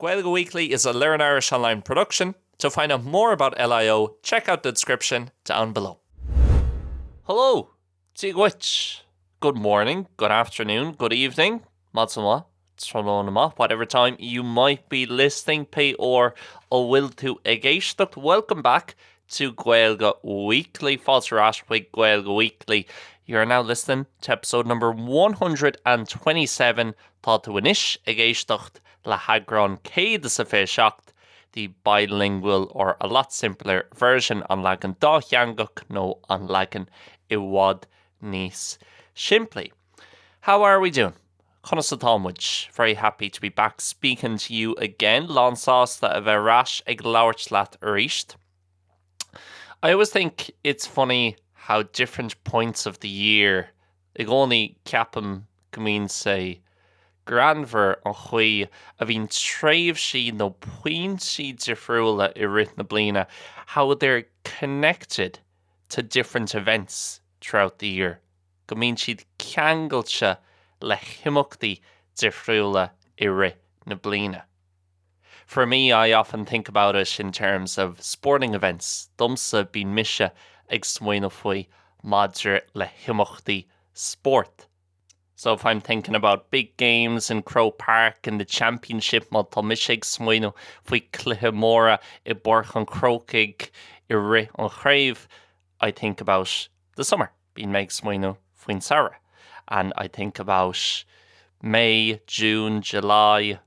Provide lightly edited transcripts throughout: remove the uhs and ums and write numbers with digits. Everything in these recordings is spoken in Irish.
Gaeilge Weekly is a Learn Irish Online production. To find out more about LIO, check out the description down below. Hello! Dia dhuit! Good morning, good afternoon, good evening, maidin mhaith, tráthnóna maith, whatever time you might be listening, pé uair a bhfuil tú ag éisteacht, welcome back to Gaeilge Weekly. Fáilte ar ais chuig Gaeilge Weekly. You are now listening to episode number 127 Tá tú anois ag éisteacht le heagrán 127, the bilingual or a lot simpler version, an leagan dátheangach nó an leagan i bhfad níos simplí. How are we doing? Conas atá muid? Very happy to be back speaking to you again, lánsásta a bheith ar ais ag labhairt leat arís. I always think it's funny how different points of the year I gcónaí ceapaim go mbíonn sé greannmhar an chaoi a bhíonn tréimhsí nó pointí difriúla i rith na bliana, how they're connected to different events throughout the year, go mbíonn siad ceangailte le himeachtaí difriúla i rith na bliana. For me, I often think about it in terms of sporting events, domsa bíonn mise ag smaoineamh faoi maidir le himeachtaí spóirt. So if I'm thinking about big games in Croke Park in the championship, má tá mise ag smaoineamh faoi cluiche móra i bPáirc an Chrócaigh i rith an chraobh, I think about the summer, bíonn mé ag smaoineamh faoin samhradh. And I think about May, June, July,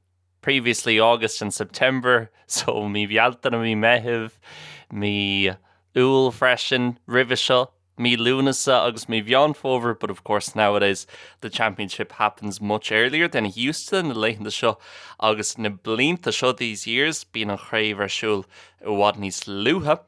previously August and September, so mí Bhealtaine, mí Meitheamh, mí Iúil freisin, roimhe seo, mí Lúnasa agus mí Mheán Fómhair, but of course nowadays the championship happens much earlier than it used to, na laethanta seo agus na blianta seo, these years, bíonn an chraobh ar siúl i bhfad níos luaithe.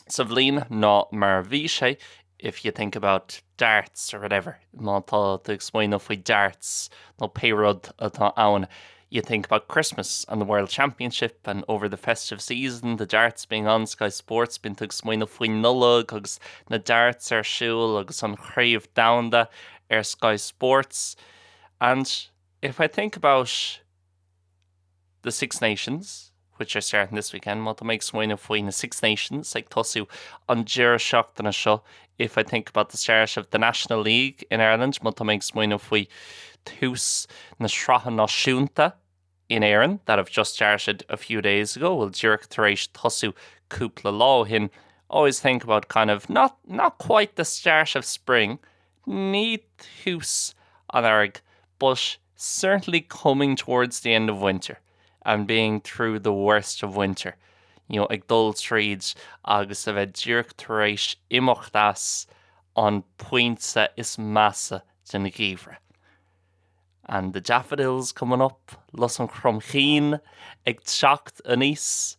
sa bhliain ná mar a bhí sé, if you think about darts or whatever, má tá tú ag smaoineamh faoi darts nó pé rud atá ann, you think about Christmas and the World Championship and over the festive season, the darts being on Sky Sports, bíonn tú ag smaoineamh faoi Nollaig agus na darts ar siúl agus an Chraobh Domhanda ar Sky Sports. And if I think about the Six Nations, which are starting this weekend, má tá mé ag smaoineamh faoi na Six Nations ag tosú an deireadh seachtaine seo, if I think about the start of the National League in Ireland, má tá mé ag smaoineamh faoi tús na Sraithe Náisiúnta in Éirinn that have just started a few days ago, bhfuil díreach tar éis tosú cúpla lá ó shin, always think about kind of not, not quite the start of spring, ní tús an earraigh, but certainly coming towards the end of winter and being through the worst of winter, you know, ag dul tríd agus a bheith díreach tar éis imeacht as an pointe is measa den gheimhreadh. And the daffodils coming up, lus an chromchinn ag teacht aníos,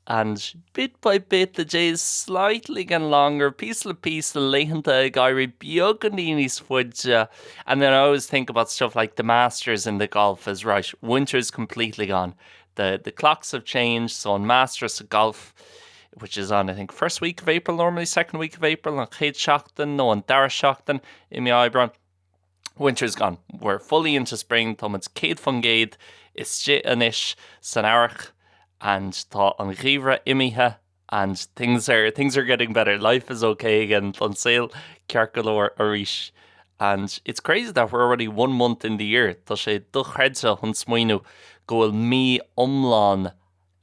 and bit by bit the days slightly getting longer, píosa le píosa laethanta ag éirí beagáinín níos faide, and then I always think about stuff like the Masters in the golf is right, winter's completely gone, the the clocks have changed, so an Masters sa golf, which is on I think first week of April normally, second week of April, an chéad seachtain nó an dara seachtain i mí Aibreáin, Winter's gone, we're fully into spring, tá muid 100% istigh anois san earrach and tá an geimhreadh imithe and things are, things are getting better, life is okay again, tá an saol ceart go leor arís and it's crazy that we're already one month in the year, tá sé dochreidte chun smaoineamh go bhfuil mí iomlán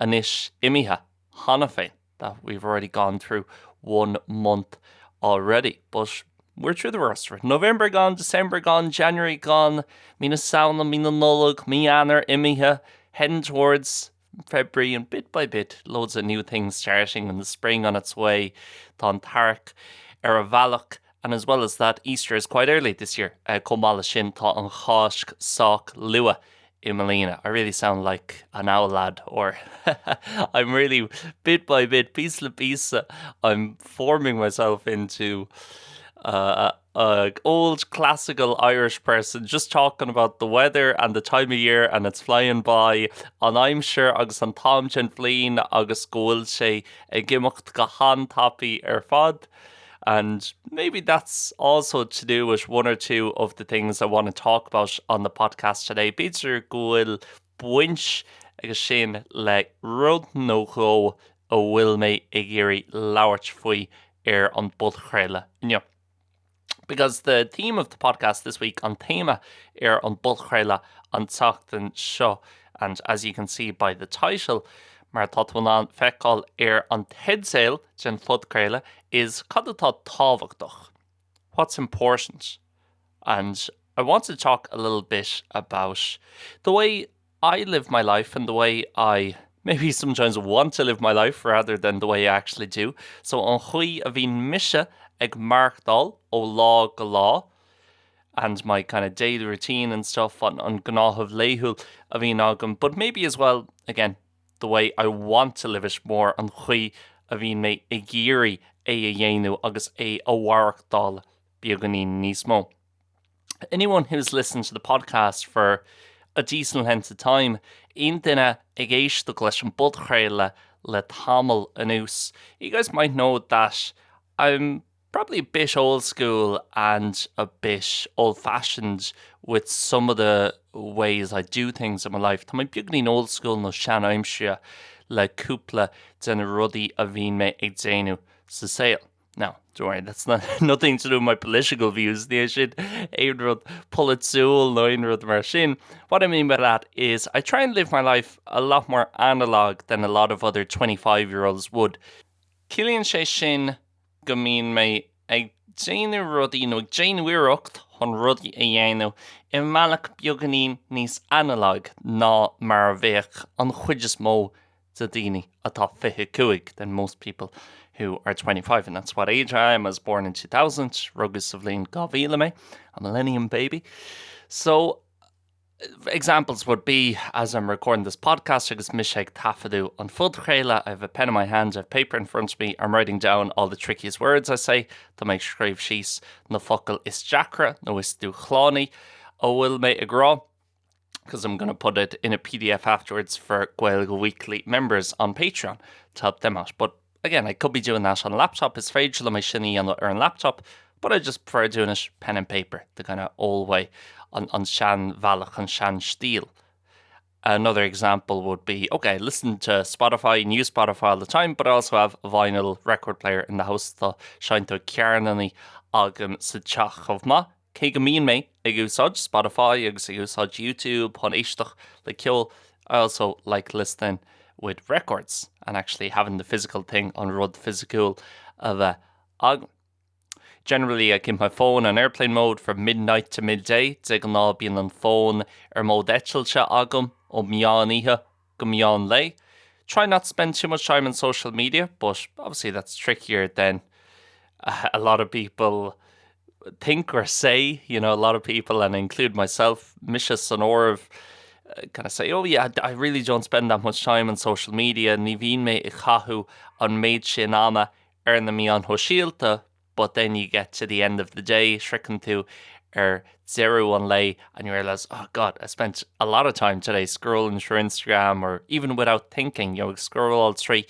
anois imithe cheana féin. that we've already gone through one month already. But we're through the worst of it. November gone, December gone, January gone, mí na Samhna, mí na Nollag, mí Eanáir imithe, heading towards February and bit by bit loads of new things starting and the spring on its way. Tá an t-earrach ar a bhealach and as well as that Easter is quite early this year. Chomh maith leis sin tá an Cháisc sách luath i mbliana. I really sound like an old lad or I'm really bit by bit, píosa le píosa, I'm forming myself into uh, a old classical Irish person just talking about the weather and the time of year and it's flying by an aimsir agus an t-am den bhliain agus go bhfuil sé ag imeacht go han-tapaidh ar fad. And maybe that's also to do with one or two of the things I want to talk about on the podcast today. B'fhéidir go bhfuil baint Agus sin le rud nó dhó a bhfuil mé ag iarraidh labhairt faoi ar an bpodchraoladh inniu. Because the theme of the podcast this week, an téama ar an bpodchraoladh an tseachtain seo, and as you can see by the title, mar atá tú in ann feiceáil ar an teideal den phodchraoladh, is cad atá tábhachtach? What's important? And I want to talk a little bit about the way I live my life and the way I maybe sometimes want to live my life rather than the way I actually do. So an chaoi a bhíonn mise ag maireachtáil ó lá go lá and my kind of daily routine and stuff an, an gnáthamh laethúil a bhíonn agam, but maybe as well, again, the way I want to live it more an chaoi a bhíonn mé ag iarraidh é a dhéanamh agus é a mhaireachtáil beagáinín níos mó. Anyone who's listened to the podcast for a decent length of time, aon duine ag éisteacht leis an bpodchraoladh le tamall anuas, you guys might know that I'm probably a bit old school and a bit old fashioned with some of the ways I do things in my life. Tá mé beagáinín old school nó sean-aimseartha le cúpla de na rudaí a bhíonn mé ag déanamh sa saol. Now, don't worry, that's not, nothing to do with my political views, níl sin aon rud polaitiúil nó aon rud mar sin. What I mean by that is I try and live my life a lot more analog than a lot of other 25 year olds would. Ciallaíonn sé sin go mbíonn mé ag déanamh rudaí nó ag déanamh iarracht chun rudaí a dhéanamh i mbealach beagáinín níos analog ná mar a bheadh an chuid is mó de daoine atá 25 than most people who are 25 and that's what age I am. I was born in 2000, rugadh sa bhliain 2000 mé, a millennium baby. So examples would be as I'm recording this podcast agus mise ag taifeadadh an phodchraoladh, I have a pen in my hand, I have paper in front of me, I'm writing down all the trickiest words I say, Tá mé ag scríobh síos na focail is deacra nó is dúshlánaí a bhfuil mé ag rá. because I'm gonna put it in a PDF afterwards for Gaeilge Weekly members on Patreon to help them out. But again, I could be doing that on a laptop, is féidir liom é sin a dhéanamh ar an laptop, but I just prefer doing it pen and paper, the kind of old way, an, an seanbhealach, an seanstíl. Another example would be, okay, I listen to Spotify, new Spotify all the time, but I also have a vinyl record player in the house tá seinnteoir ceirníní agam sa teach chomh maith. Cé go mbíonn mé ag úsáid Spotify agus ag úsáid YouTube chun éisteacht le ceol, I also like listening with records and actually having the physical thing, an rud fisiciúil a bheith agam. Generally I keep my phone on airplane mode from midnight to midday, de ghnáth bíonn an fón ar mód eitilte agam ó meán oíche go meán lae. Try not to spend too much time on social media, but obviously that's trickier than a lot of people think or say, you know, a lot of people and include myself, mise san áireamh, uh, kind of say, oh yeah, I really don't spend that much time on social media, ní bhíonn mé ag caitheamh an méid sin ama ar na meáin shóisialta, but then you get to the end of the day, sroicheann tú ar deireadh an lae and you realise, oh God, I spent a lot of time today scrolling through Instagram or even without thinking, you know, scrolláil trí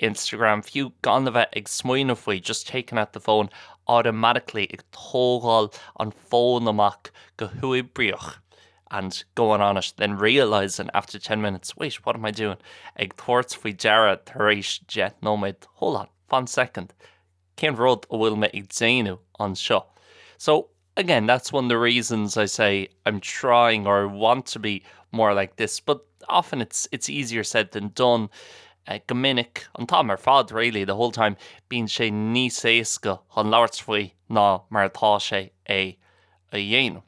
Instagram, fiú gan a bheith ag smaoineamh faoi, just taking out the phone automatically, ag tógáil an fón amach go huathoibríoch and going on it, then realising after 10 minutes, wait, what am I doing? Ag tabhairt faoi deara tar éis 10 nóiméad, hold on, fan soicind, cén rud a bhfuil mé ag déanamh anseo? So, again, that's one of the reasons I say I'm trying or I want to be more like this, but often it's, it's easier said than done. Uh, go minic, an t-am ar fad really, the whole time, bíonn sé níos éasca chun labhairt faoi ná mar atá sé é a dhéanamh.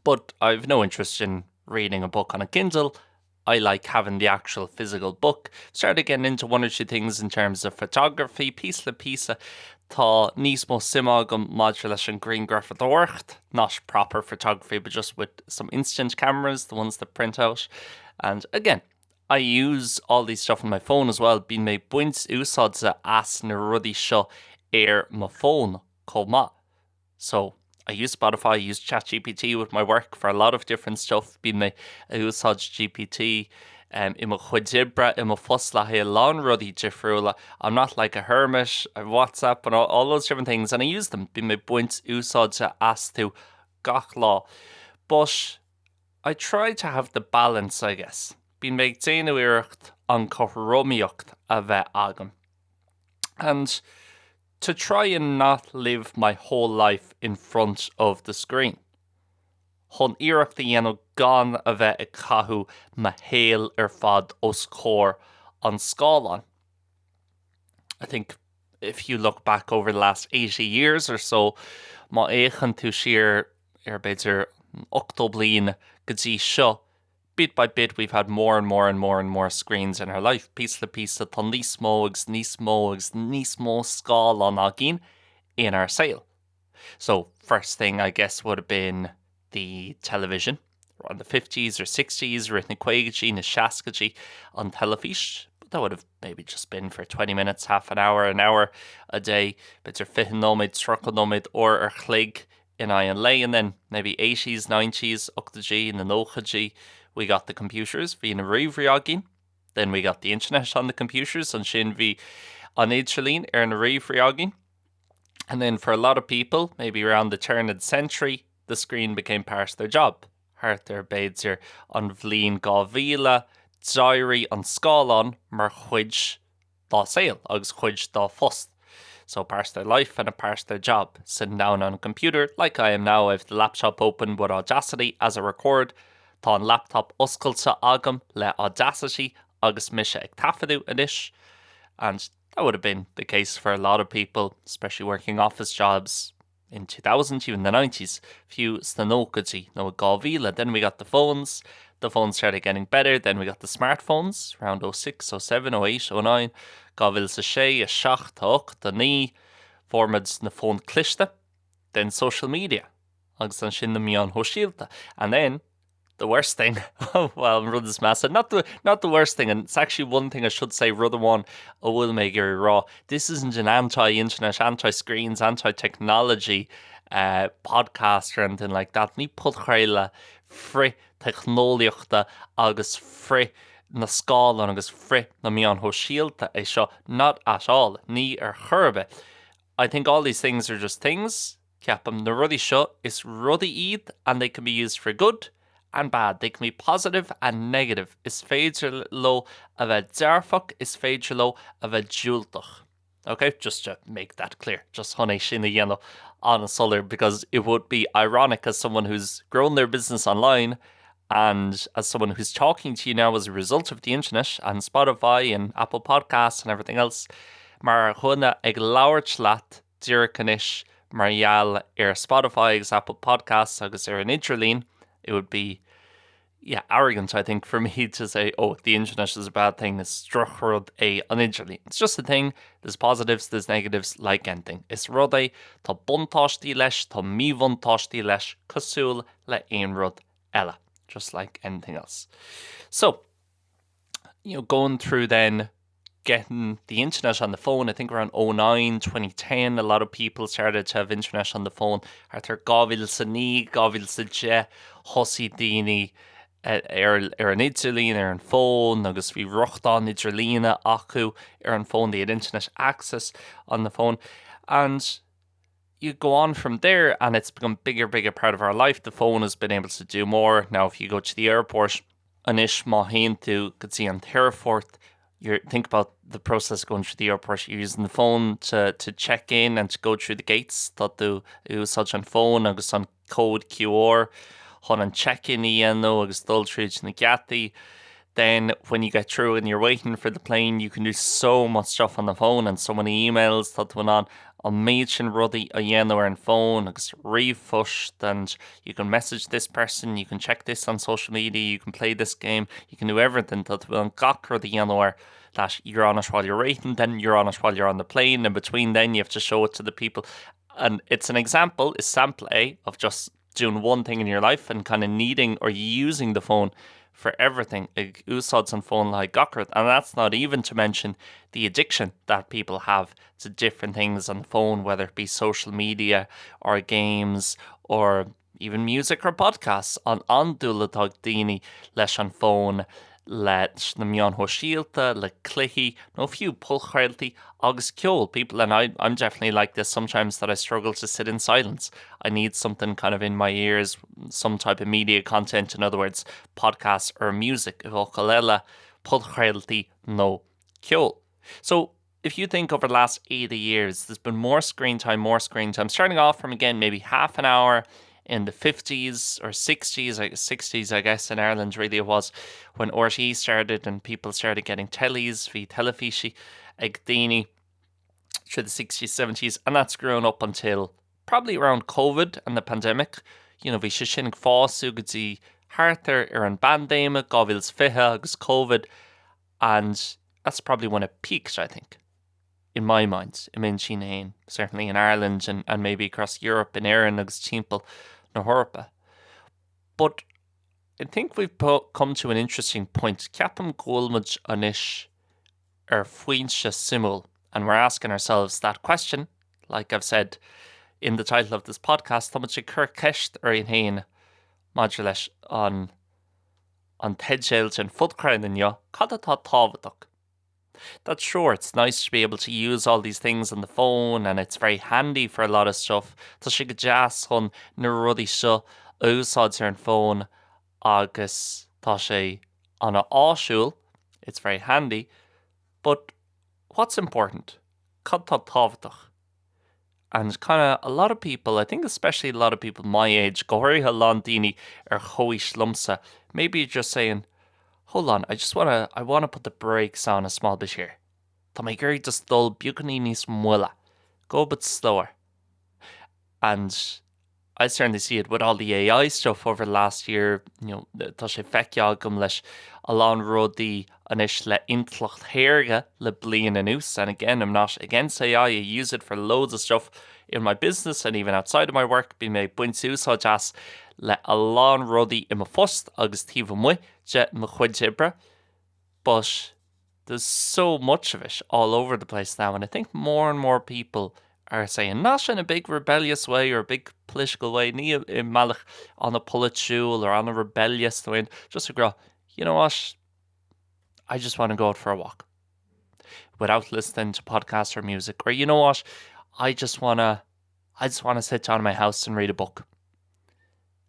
But I've no interest in reading a book on a Kindle, I like having the actual physical book. Started getting into one or two things in terms of photography, píosa le píosa tá níos mó suime agam maidir leis an grianghrafadóireacht, not proper photography but just with some instant cameras, the ones that print out. And again, I use all these stuff on my phone as well, bíonn mé ag baint úsáide as na rudaí seo ar mo fón chomh maith. So, I use Spotify, I use ChatGPT with my work for a lot of different stuff, bíonn mé ag úsáid GPT i mo chuid oibre, i mo phost le haghaidh a lán rudaí difriúla. I'm not like a hermit, I have WhatsApp and all, all those different things and I use them, bíonn mé ag baint úsáide astu gach lá. But I try to have the balance, I guess. Bíonn mé ag déanamh iarracht an cothromaíocht a bheith agam. And to try and not live my whole life in front of the screen. Chun iarracht a dhéanamh gan a bheith ag caitheamh mo shaol ar fad os comhair an scáileáin. I think if you look back over the last 80 years or so, má fhéachann tú siar ar b'fhéidir 80 bliain go dtí seo, bit by bit we've had more and more and more and more screens in our life. Píosa le píosa tá níos mó agus níos mó agus níos mó scáileán againn inár saol. So first thing I guess would have been the television around the 50s or 60s, rith na caogaidí na seascaidí an teilifís, but that would have maybe just been for 20 minutes, half an hour, an hour a day, b'fhéidir 20 nóiméad, 30 nóiméad, uair ar chloig in aghaidh an lae, and then maybe 80s, 90s, ochtóidí, na nóchaidí, we got the computers, bhí na ríomhairí againn, then we got the internet on the computers, ansin bhí an idirlíon ar na ríomhairí againn. And then for a lot of people, maybe around the turn of the century, the screen became part of their job. Thart ar b'fhéidir an bhliain 2000, d'éirigh an scáileán mar chuid dá saol agus cuid dá phost. So part of their life and a part of their job. Sitting down on a computer, like I am now, I have the laptop open with Audacity as I record. Tá an laptop oscailte agam le Audacity agus mise ag taifeadadh anois. And that would have been the case for a lot of people, especially working office jobs in 2000, even the 90s, fiú sna nóchaidí nó 2000. Then we got the phones. The phones started getting better. Then we got the smartphones around 06, 07, 08, 09, 2006, 7, 8, 9, fuair muid na fóin cliste. Then social media agus ansin na meáin shóisialta. And then the worst thing well an rud is measa not the not the worst thing and it's actually one thing I should say rud amháin a bhfuil mé ag iarraidh rá this isn't an anti-internet anti-screens anti-technology uh, podcast or anything like that ní podchraoladh frith-teicneolaíochta agus frith na scáileán agus frith na meáin shóisialta é seo not at all ní ar chor ar bith I think all these things are just things Ceapaim na rudaí seo is rudaí iad and they can be used for good and bad, they can be positive and negative, is féidir leo a bheith dearfach, is féidir leo a bheith diúltach. Ok, just to make that clear, just chun é sin a dhéanamh an-soiléir because it would be ironic as someone who's grown their business online and as someone who's talking to you now as a result of the internet and Spotify and Apple Podcasts and everything else, mar dhuine ag labhairt leat díreach anois mar gheall ar Spotify agus Apple Podcasts agus ar an idirlíon, it would be yeah, arrogant I think for me to say oh the internet is a bad thing, is drochrud é an idirlíon. It's just a thing, there's positives, there's negatives like anything. Is rud é, tá buntáistí leis, tá míbhuntáistí leis, cosúil le aon rud eile, just like anything else. So, you know, going through then getting the internet on the phone, I think around 09, 2010, a lot of people started to have internet on the phone. Thart ar 2009, 2010, thosaigh daoine ar, ar an idirlíon, ar an bhfón, agus bhí rochtain idirlíne acu ar an bhfón, they had internet access on the phone. And you go on from there and it's become bigger, bigger part of our life. The phone has been able to do more. Now, if you go to the airport, Anois má théann tú go dtí an t-aerfort, you're, think about the process going through the airport, you're using the phone to, to check in and to go through the gates, tá tú ag úsáid an fón agus an cód QR chun an check-in a dhéanamh agus dul tríd na geataí. Then when you get through and you're waiting for the plane, you can do so much stuff on the phone and so many emails, tá tú in ann an méid sin rudaí a dhéanamh ar an bhfón agus ríomhphost and you can message this person, you can check this on social media, you can play this game, you can do everything, tá tú in ann gach rud a dhéanamh air that you're on it while you're waiting, then you're on it while you're on the plane, and between then you have to show it to the people. And it's an example, is sampla é of just doing one thing in your life and kind of needing or using the phone for everything, ag úsáid an fón le haghaidh gach rud, and that's not even to mention the addiction that people have to different things on the phone, whether it be social media or games or even music or podcasts, an andúil atá ag daoine leis an bhfón. Leis na meáin shóisialta, le cluichí nó fiú podchraoltaí agus ceol. People, and I, I'm definitely like this sometimes that I struggle to sit in silence. I need something kind of in my ears, some type of media content, in other words, podcasts or music, i bhfocail eile, podchraoltaí nó ceol. So, if you think over the last 80 years, there's been more screen time, more screen time, starting off from again maybe half an hour in the 50s or 60s, 60s I guess in Ireland really it was when RTÉ started and people started getting tellies, bhí teilifísí ag daoine through the 60s, 70s and that's grown up until probably around COVID and the pandemic. You know, bhí sé sin ag fás go dtí thart ar ar an bpaindéim 2020 agus COVID and that's probably when it peaked, I think. In my mind, i m'intinn féin, certainly in Ireland and, and maybe across Europe in Éirinn agus timpeall na hEorpa. But I think we've come to an interesting point. Ceapaim go bhfuil muid anois ar phointe suimiúil and we're asking ourselves that question, like I've said in the title of this podcast, tá muid ag cur ceist orainn féin maidir leis an an teideal den phodchraoladh inniu, cad atá tábhachtach? That's sure, it's nice to be able to use all these things on the phone and it's very handy for a lot of stuff. Tá sé go deas chun na rudaí seo a úsáid ar an bhfón agus tá sé an-áisiúil, it's very handy, but what's important? Cad tá tábhachtach? And kind of a lot of people, I think especially a lot of people my age, go háirithe a lán daoine ar chomhaois liomsa, maybe just saying, hold on, I just wanna, I wanna put the brakes on a small bit here. Tá mé ag iarraidh just dul beagáinín níos moille, go a bit slower. And I certainly see it with all the AI stuff over the last year, you know, tá sé feicthe agam leis a lán rudaí anois le intleacht shaorga le bliain anuas. And again, I'm not against AI, I use it for loads of stuff in my business and even outside of my work. Bím ag baint úsáid as le a lán rudaí i mo phost agus taobh amuigh de mo chuid oibre. But there's so much of it all over the place now and I think more and more people are saying, not in a big rebellious way or a big political way, ní i mbealach an-pholaitiúil or an-rebellious way, just ag rá, you know what, I just want to go out for a walk without listening to podcasts or music or you know what, I just want to I just want to sit down in my house and read a book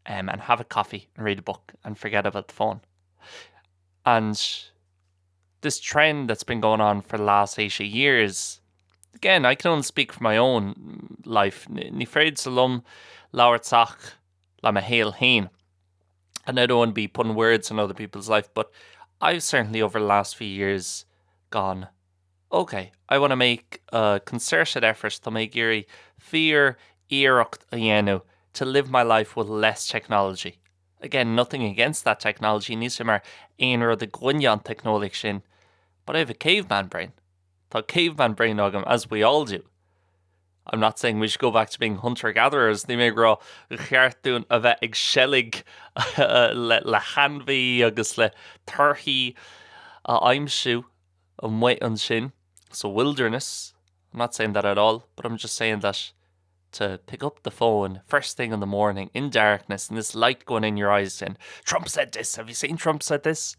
um, and have a coffee and read a book and forget about the phone. And this trend that's been going on for the last 80 years, again, I can only speak for my own life. Ní féidir liom labhairt ach le mo shaol féin. And I don't want to be putting words in other people's life, but I've certainly over the last few years gone, okay, I want to make a concerted effort to make iarraidh fíor iarracht a dhéanamh to live my life with less technology. Again, nothing against that technology, ní sé mar aon rud i gcoinne an teicneolaíocht sin, but I have a caveman brain. Tá caveman brain agam, as we all do. I'm not saying we should go back to being hunter-gatherers, níl mé ag rá gur cheart dúinn a bheith ag seilg le le hainmhí agus le torthaí a aimsiú amuigh ansin sa wilderness. I'm not saying that at all, but I'm just saying that to pick up the phone first thing in the morning in darkness and this light going in your eyes and Trump said this, have you seen Trump said this?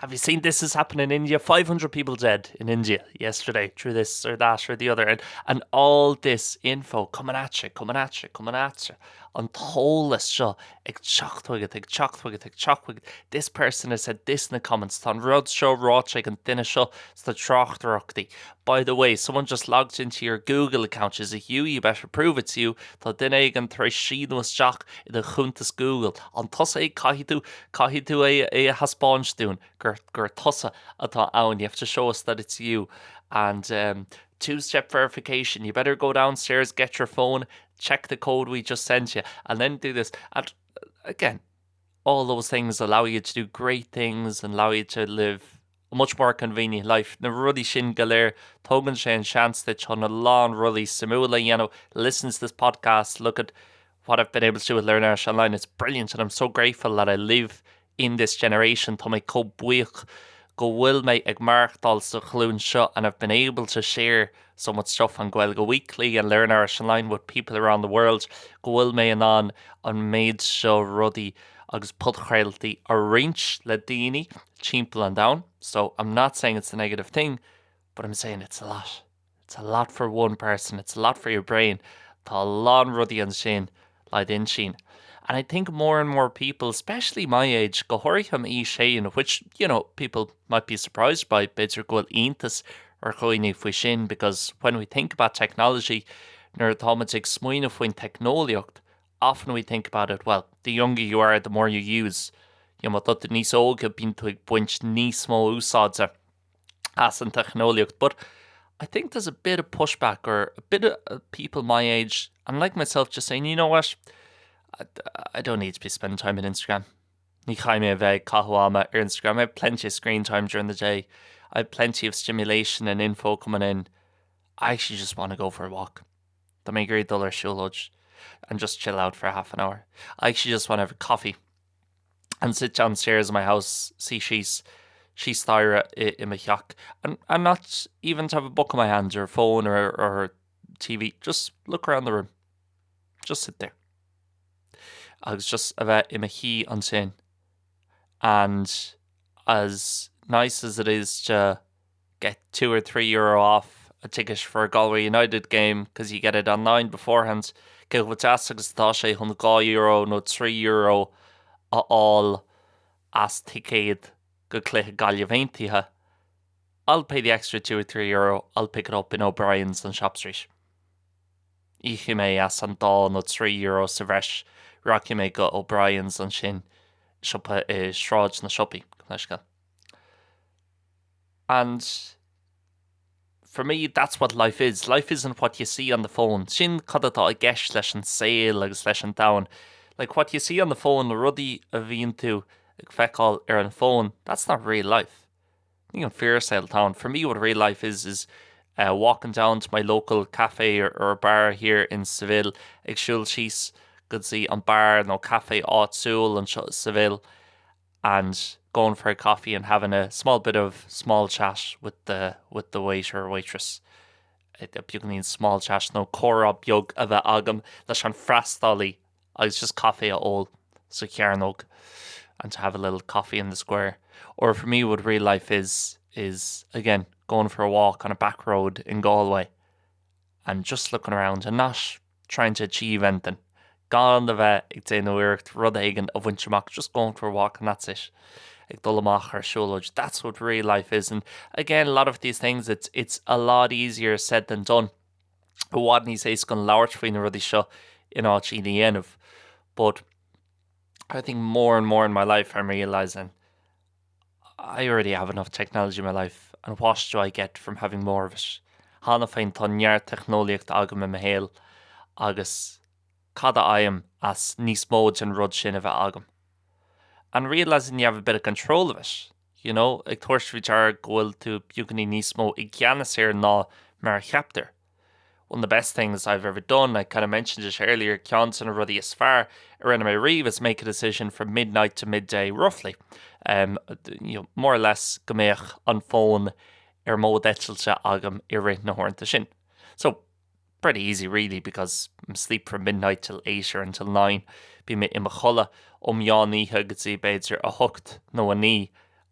Have you seen this is happening in India? 500 people dead in India yesterday through this or that or the other and, and all this info coming at you, coming at you, coming at you. An t-eolas seo ag teacht chugat, ag teacht chugat, ag teacht chugat. This person has said this in the comments. Tá an rud seo ráite ag an duine seo sna tráchtaireachtaí. By the way, someone just logged into your Google account. Is it you? You better prove it's you. Tá duine éigin tar éis síniú isteach i do chuntas Google. An tusa é caithfidh tú caithfidh tú é é a thaispeáint dúinn gur gur tusa atá ann. You have to show us that it's you. And um, two-step verification. You better go downstairs, get your phone, check the code we just sent you, and then do this. And again, all those things allow you to do great things and allow you to live a much more convenient life. Na rudaí sin go léir tugann sé an seans duit chun a lán rudaí suimiúla a dhéanamh. Listen to this podcast, look at what I've been able to do with Learn Irish Online. It's brilliant and I'm so grateful that I live in this generation. Tá mé chomh buíoch go bhfuil mé ag maireachtáil sa ghlúin seo and I've been able to share so much stuff on Gaeilge Weekly and Learn Irish Online with people around the world go bhfuil mé in ann an méid seo rudaí agus podchraoltaí a roinnt le daoine timpeall an domhain. So I'm not saying it's a negative thing, but I'm saying it's a lot. It's a lot for one person, it's a lot for your brain. Tá a lán rudaí ansin le d'intinn. And I think more and more people, especially my age, go háirithe m'aois féin, which, you know, people might be surprised by, b'fhéidir go bhfuil iontas ar dhaoine faoi sin, because when we think about technology, nuair atáimid ag smaoineamh faoin teicneolaíocht, often we think about it, well, the younger you are, the more you use. You know, má tá tú níos óige, bíonn tú ag baint níos mó úsáide as an teicneolaíocht. But I think there's a bit of pushback or a bit of people my age, and like myself, just saying, you know what, I, I don't need to be spending time on Instagram. Ní chaithfidh mé a bheith ag caitheamh ama ar Instagram. I have plenty of screen time during the day. I have plenty of stimulation and info coming in. I actually just want to go for a walk. Tá mé ag iarraidh dul ar siúlóid and just chill out for half an hour. I actually just want to have a coffee and sit downstairs in my house, suí síos, síos staighre i, i mo theach and, and not even to have a book in my hand or a phone or, or TV, just look around the room. Just sit there. Agus just a bheith i mo shuí ansin. And as nice as it is to get €2 or €3 off a ticket for a Galway United game because you get it online beforehand, cé chomh deas agus atá sé chun €2 nó €3 a fháil as ticéad go cluiche Gaillimh Aontaithe, I'll pay the extra €2 or €3, I'll pick it up in O'Brien's on Shop Street. Íocfaidh mé as an dá nó €3 sa bhreis, rachaidh mé go O'Brien's ansin, siopa i Sráid na Siopaí, gabh mo leithscéal. And for me, that's what life is. Life isn't what you see on the phone. Sin cad atá i gceist leis an saol agus leis an domhan. Like what you see on the phone, na rudaí a bhíonn tú ag feiceáil ar an bhfón, that's not real life. Ní an fíorshaol atá ann. For me, what real life is, is uh, walking down to my local cafe or, or bar here in Seville, ag siúl síos go dtí an bar nó café áitiúil anseo i Seville, and going for a coffee and having a small bit of small chat with the with the waiter or waitress. Beagáinín small chat nó comhrá beag a bheith agam leis an freastalaí agus just caife a ól sa chearnóg and to have a little coffee in the square. Or for me what real life is is again going for a walk on a back road in Galway and just looking around and not trying to achieve anything, gan a bheith ag déanamh iarracht rud éigin a bhaint amach, just going for a walk and that's it, ag dul amach ar siúlóid, that's what real life is and again a lot of these things it's, it's a lot easier said than done. I bhfad níos éasca labhairt faoi na rudaí seo in áit iad a dhéanamh. But I think more and more in my life I'm realizing I already have enough technology in my life and what do I get from having more of it? Cheana féin tá neart teicneolaíochta agam i mo shaol agus cad a fhaighim as níos mó den rud sin a bheith agam? And realizing you have a bit of control of it, you know, ag tabhairt faoi deara go bhfuil tú beagáinín níos mó i gceannas air ná mar a cheaptar. One of the best things I've ever done, I kind of mentioned it earlier, ceann de na rudaí is fearr a rinne mé riamh is make a decision from midnight to midday roughly. Um, you know, more or less go mbeadh an fón ar mód eitilte agam i rith na huaireanta sin. So, pretty easy really because I'm asleep from midnight till 8 or until 9. Bím i mo chodladh ó meán oíche go dtí b'fhéidir 8 nó 9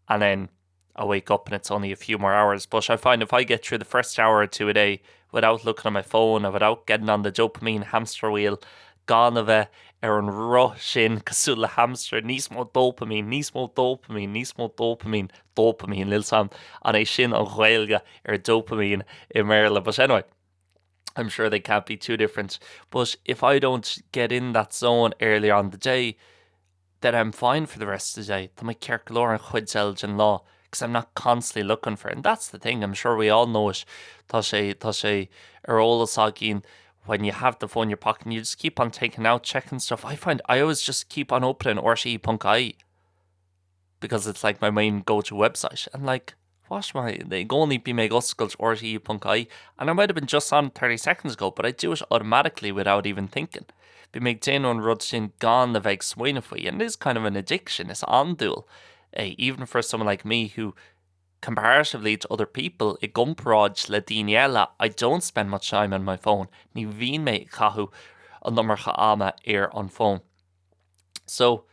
and then I wake up and it's only a few more hours. But I find if I get through the first hour or two a day without looking at my phone and without getting on the dopamine hamster wheel, gan a bheith ar an roth sin cosúil le hamster, níos mó dopamine, níos mó dopamine, níos mó dopamine, dopamine, níl a fhios agam an é sin an Ghaeilge ar dopamine i mBéarla. But anyway, I'm sure they can't be too different. But if I don't get in that zone earlier on the day, then I'm fine for the rest of the day. Tá mé ceart go leor an chuid eile den lá because I'm not constantly looking for it. And that's the thing, I'm sure we all know it. Tá sé tá sé ar eolas againn when you have the phone in your pocket and you just keep on taking out, checking stuff. I find I always just keep on opening rte.ie because it's like my main go-to website. And like, what am I, i gcónaí bím ag oscailt rte.ie and I might have been just on 30 seconds ago, but I do it automatically without even thinking. Bím ag déanamh an rud sin gan a bheith ag smaoineamh faoi, and it is kind of an addiction, is andúil é, even for someone like me who comparatively to other people, i gcomparáid le daoine eile, I don't spend much time on my phone, ní bhíonn mé ag caitheamh an iomarca ama ar an bhfón. So.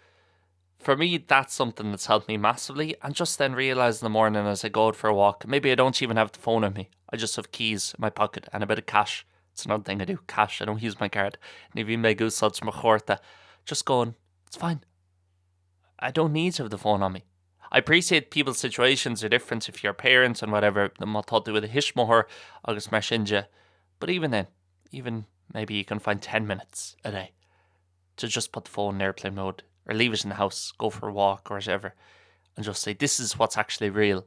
For me, that's something that's helped me massively and just then realize in the morning as I go out for a walk, maybe I don't even have the phone on me. I just have keys in my pocket and a bit of cash. It's another thing I do, cash. I don't use my card. Ní bhím ag úsáid mo chárta. Just going, it's fine. I don't need to have the phone on me. I appreciate people's situations are different if you're parents and whatever, má tá tú i do thuismitheoir agus mar sin de. But even then, even maybe you can find 10 minutes a day to just put the phone in airplane mode or leave it in the house, go for a walk or whatever, and just say, this is what's actually real.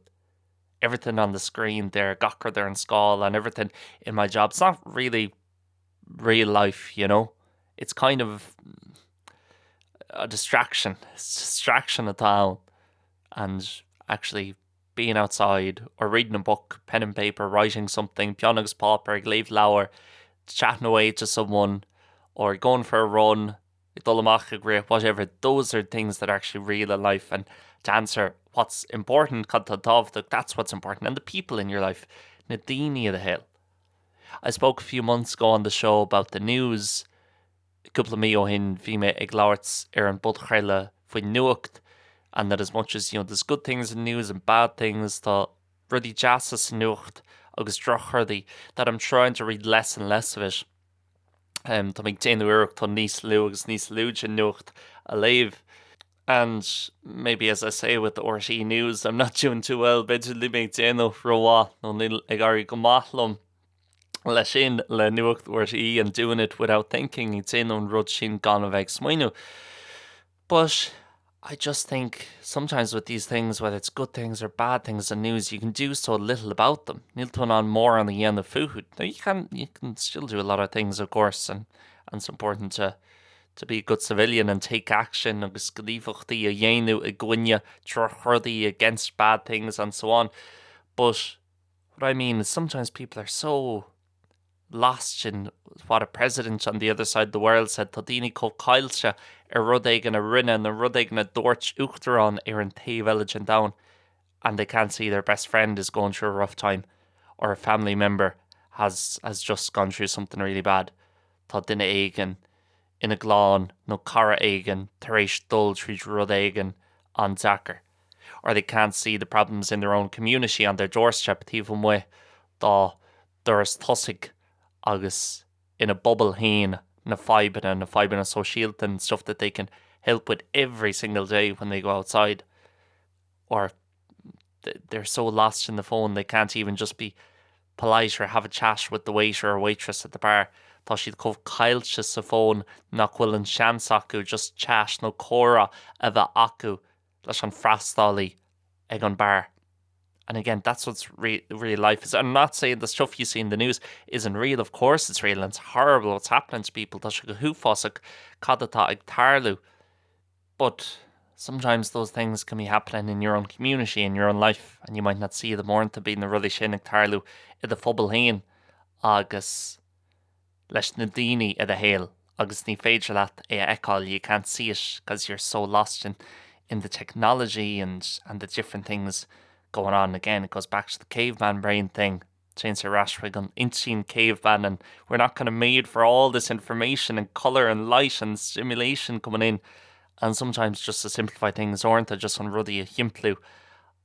Everything on the screen there, gach rud ar an scáileán and everything in my job, it's not really real life, you know? It's kind of a distraction. It's distraction atá ann. And actually being outside or reading a book, pen and paper, writing something, peann agus páipéar, ag léamh leabhair, chatting away to someone or going for a run, ag dul amach ag rith, whatever, those are things that are actually real in life and to answer what's important, cad tá tábhachtach, that's what's important and the people in your life, na daoine i do shaol. I spoke a few months ago on the show about the news. Cúpla mí ó shin bhí mé ag labhairt ar an bpodchraoladh faoin nuacht and that as much as you know there's good things in news and bad things, tá rudaí deasa sa nuacht agus drochrudaí, that I'm trying to read less and less of it. Um, tá mé ag déanamh iarracht chun níos lú agus níos lú den nuacht a léamh. And maybe as I say with the RTÉ News, I'm not doing too well, b'fhéidir níl mé ag déanamh rómhaith nó níl ag éirí go maith liom leis sin, le nuacht RTÉ and doing it without thinking, ag déanamh an rud sin gan a bheith ag smaoineamh. But I just think sometimes with these things, whether it's good things or bad things in news, you can do so little about them. Níl tú in ann mórán a dhéanamh fúthu. Now you can, you can still do a lot of things, of course, and, and it's important to to be a good civilian and take action agus gníomhaíochtaí a dhéanamh i gcoinne drochrudaí against bad things and so on. But what I mean is sometimes people are so lost in what a president on the other side of the world said, tá daoine chomh caillte ar rud éigin a rinne nó rud éigin a dúirt uachtarán ar an taobh eile den domhan and they can't see their best friend is going through a rough time or a family member has has just gone through something really bad. Tá duine éigin ina gclann nó cara éigin tar éis dul tríd rud éigin an-deacair. Or they can't see the problems in their own community on their doorstep taobh amuigh dá doras tosaigh agus ina bpobal féin na fadhbanna, na fadhbanna sóisialta and stuff that they can help with every single day when they go outside. Or they're so lost in the phone they can't even just be polite or have a chat with the waiter or waitress at the bar. Tá siad chomh caillte sa bhfón nach bhfuil an seans acu just chat nó comhrá a bheith acu leis an freastalaí ag an beár. And again, that's what's re real life is. I'm not saying the stuff you see in the news isn't real. Of course it's real and it's horrible what's happening to people. Tá sé go huafásach cad atá ag tarlú. But sometimes those things can be happening in your own community, in your own life, and you might not see them. Uaireanta bíonn na rudaí sin ag tarlú i do phobal féin agus leis na daoine i do shaol agus ní féidir leat é a fheiceáil, you can't see it because you're so lost in in the technology and and the different things going on. Again, it goes back to the caveman brain thing. Téann sé ar ais chuig an intinn caveman and we're not kind of made for all this information and colour and light and stimulation coming in and sometimes just to simplify things uaireanta just chun rudaí a shimpliú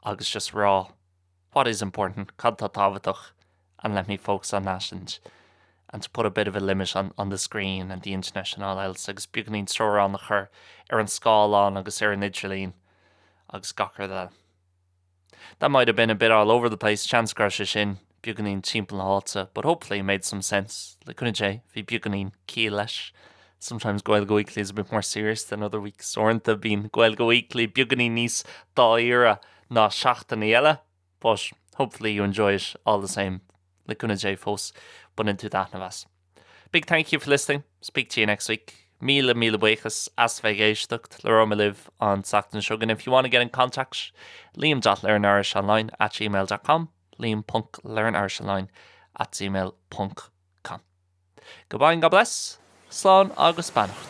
agus just rá what is important, cad tá tábhachtach and let me focus on that and and to put a bit of a limit on on the screen and the internet and all else agus beagáinín teorann a chur ar an scáileán agus ar an idirlíon agus gach rud eile. That might have been a bit all over the place, seans go raibh sé sin beagáinín timpeall na háite, but hopefully it made some sense. Le cúnamh Dé, bhí beagáinín ciall leis. Sometimes Gaeilge Weekly is a bit more serious than other weeks. Uaireanta bíonn Gaeilge Weekly beagáinín níos dáiríre ná seachtainí eile, but hopefully you enjoy it all the same. Le cúnamh Dé fós, baineann tú taitneamh as. Big thank you for listening. Speak to you next week. Míle míle buíochas as bheith ag éisteacht labhróidh mé libh an tseachtain seo chugainn. If you want to get in contact, liam.learnirishonline at gmail.com liam.learnirishonline at gmail.com Goodbye and God bless. Slán agus beannacht.